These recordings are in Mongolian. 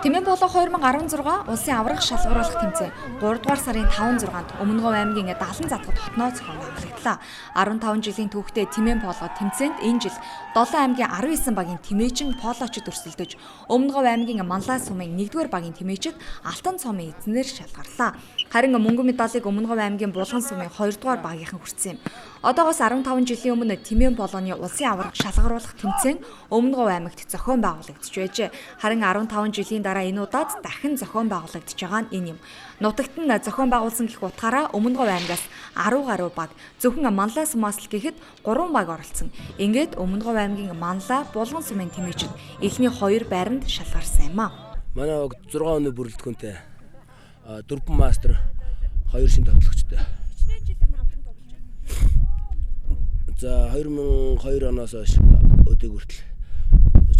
Тэмээн Поло 2016 улсын аварга шалгаруулах тэмцээн 3 дугаар сарын 5-6-нд Өмнөговь аймгийн Далан задгад хотноо зохион байгуулагдлаа. 15 жилийн түүхтэй Тэмээн Поло тэмцээнд энэ жил 7 аймгийн 19 багийн тэмээчин полочид өрсөлдөж, Өмнөговь аймгийн Манлай сумын 1-р багийн тэмээчид алтан цомын эзнэр шалгарлаа. Харин мөнгөн медалийг Өмнөговь аймгийн Булган сумын 2-р багийнхан хүртсэн юм. Одоогоос 15 жилийн өмнө Тэмээн Полоны улсын аварга шалгаруулах тэмцээн Өмнөговь аймагт зохион байгуулагдаж байжээ. Харин 15 жилийн дараа энэ удаад дахин зохион байгуулагдаж байгаа нь энэ юм. Нутагт нь зохион байгуулсан гэх утгаараа Өмнөговь аймгаас 10 гаруй баг, зөвхөн Манлай сумаас л гэхэд 3 баг оролцсон. Ингээд Өмнөговь аймгийн Манлай, Булган сумын тэмээчид эхний 2 байранд шалгарсан юм а. Манай баг 6 оны бүрэлдэхүүнтэй 4 мастер, 2 шин товтлогчтой. За 2002 оноос хойш өдөөг хүртэл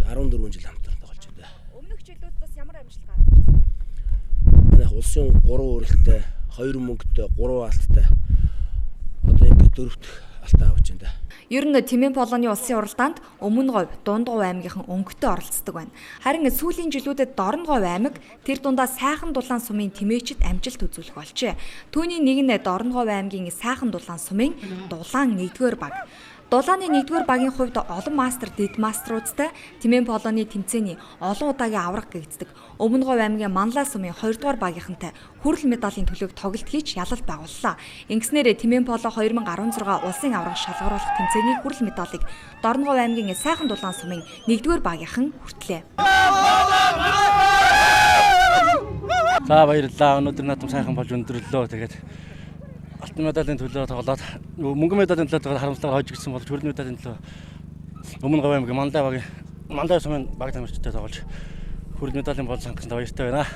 14 жил хамтран тоглож байна. Өмнөх жилүүд бас ямар амжилт гаргаж байна? Манайх улсын 3 өрөлттэй, 2 мөнгөтэй, 3 алттай. Одоо ингээд 4 дахь алтаа авч байна. Ер нь Тэмээн Полоны улсын уралдаанд Өмнөговь, Дундговь аймгийнхан өнгөтэй оролцдог байна. Харин сүүлийн жилүүдэд Дорноговь аймаг тэр дундаа Сайхан Дулаан сумын тэмээчид амжилт үзүүлэх болжээ. Түүний нэг нь Дорноговь аймгийн Сайхан Дулаан сумын Дулаан 1-р баг. Дулааны 1-р багийн хувьд олон мастер, дэд мастеруудтай Тэмээн Полоны тэмцээний олон удаагийн аварга гэгддэг. Өмнөговь аймгийн Манлай сумын 2-р багийнхантай хүрэл медалийн төлөөг тоглолт хийж ялалт байгууллаа. Ингэснээр Тэмээн Поло 2016 улсын аварга шалгаруулах тэмцээний хүрэл медалийг Дорноговь аймгийн Сайхан Дулаан сумын 1-р багийнхан хүртлээ. За баярлалаа. Өнөөдөр наадам сайхан болж өндөрлөө. Тэгээд алтан медалийн төлөө тоглоод, мөнгөн медалийн төлөө тоглоод харамсалтай хожигдсон болж хүрэл медалийн төлөө Өмнөговь аймгийн Манлай багийн Манлай сумын баг тамирчтай тоглож хүрэл медалийн бол хангасан баяртай байна.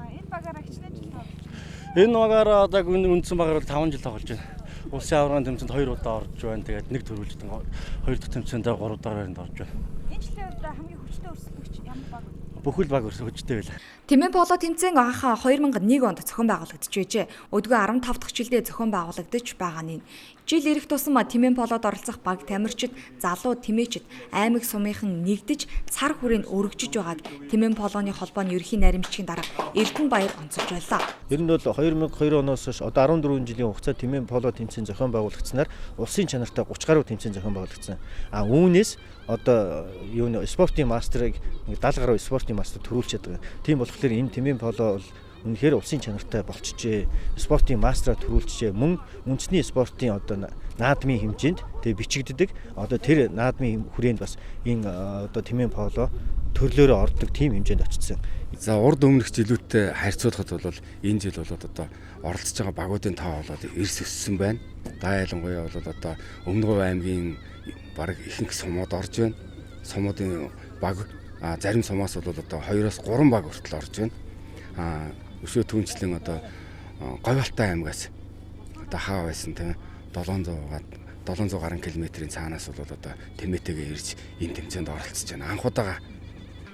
Энэ багаараа хичнээн жил тоглож байна. Энэ багаараа одоо үндсэн багаар бол 5 жил тоглож байна. Улсын аваргын тэмцээнд 2 удаа орж байна. Тэгээд нэг төрүүлжтэн 2 дахь тэмцээнд 3 удаа байранд орж байна. Энэ жилийн үед хамгийн хүчтэй өрсөлдөгч ямар баг вэ? Бүхэл баг хүчтэй байлаа. Тэмээн Поло тэмцээн анх 2001 онд зохион байгуулагдаж байжээ. Өдгөө 15 дахь жилдээ зохион байгуулагдаж байгаа нь. Жил ирэх тусам Тэмээн Полод оролцох баг тамирчид, залуу тэмээчид, аймаг сумынхан нэгдэж цар хүрээнд өргөжиж байгааг Тэмээн Полоны холбооны ерөнхий наримчгийн дарга Эрдэнэ Баяр онцолж байлаа. Ер нь бол 2002 оноос хойш одоо 14 жилийн хугацаа Тэмээн Поло тэмцээн зохион байгуулагдсанаар улсын чанартай 30 гаруй тэмцээн зохион байгуулагдсан. А үүнээс одоо юу нэ спортын мастерыг 70 гаруй спортын мастер төрүүлчихэд байгаа. Тийм болохоор энэ Тэмээн Поло бол үнэхээр улсын чанартай болчихжээ. Спортын мастераа төрүүлчихжээ. Мөн үндэсний спортын одоо наадмын хэмжээнд тэгээ бичигддэг. Одоо тэр наадмын хүрээнд бас энэ одоо Тэмээн Поло төрлөөрөө ордог тийм хэмжээнд очсон. За урд өмнөх жилүүдтэй харьцуулахад бол энэ жил бол одоо оролцож байгаа багуудын тоо бол эрс өссөн байна. Да ялангуяа бол одоо Өмнөговь аймгийн бараг ихэнх сумууд орж байна. Сумуудын баг зарим сумаас бол одоо 2-оос 3 баг хүртэл орж байна. Өшөө түнчлэн одоо Говьалтай аймгаас одоо хаа байсан тийм 700 гаруй километрийн цаанаас бол одоо тэмээтэйгээ ирж энэ тэмцээнд оролцож байна. Анх удаага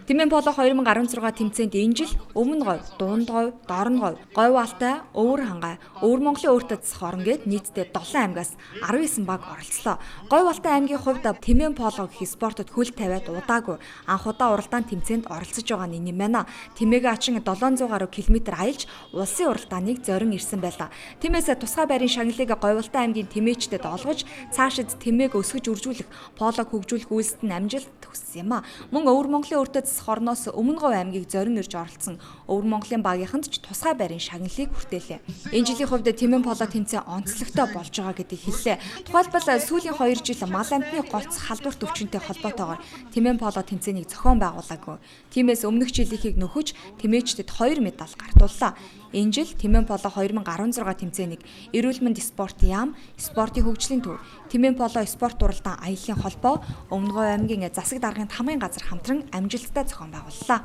Тэмээн Поло 2016 тэмцээнд энэ жил Өмнөговь, Дундговь, Дорноговь, Говьалтай, Өвөр хангай, Өвөр Монголын өөртөө засах орон гээд нийтдээ 7 аймгаас 19 баг оролцлоо. Говьалтай аймгийн хувьд Тэмээн Поло гэх спортод хөл тавиад удаагүй анх удаа уралдаан тэмцээнд оролцож байгаа нь юм байна. Тэмээгээ ачин 700 гаруй километр аялж улсын уралдааныг зорин ирсэн байлаа. Тиймээс тусгай байрын шагналыг Говьалтай аймгийн тэмээчдэд олгож цаашид тэмээг өсгөж үржүүлэх, полог хөгжүүлэх үйлсэд нь амжилт хүссэн юм а. Мөн Өвөр Монголын өөртөө хорноос Өмнөговь аймгийг зорин ирж оролцсон Өвөр Монголын багийнханд ч тусгай байрын шагналыг хүртээлээ. Энэ жилийн хувьд Тэмээн Поло тэмцээн онцлогтой болж байгаа гэдгийг хэллээ. Тухайлбал сүүлийн 2 жил мал амьтны гоц халдварт өвчнөд холбоотойгоор Тэмээн Поло тэмцээнийг зохион байгуулаагүй. Тиймээс өмнөх жилийнхийг нөхөж тэмээчдэд 2 медаль гартууллаа. Энэ жил Тэмээн Поло 2016 тэмцээнийг Эрүүл мэнд спортын яам, спортын хөгжлийн төв, Тэмээн Поло спорт уралдаан аяллаа холбоо, Өмнөговь аймгийн засаг даргын тамгын газар хамтран амжилттай зохион байгууллаа.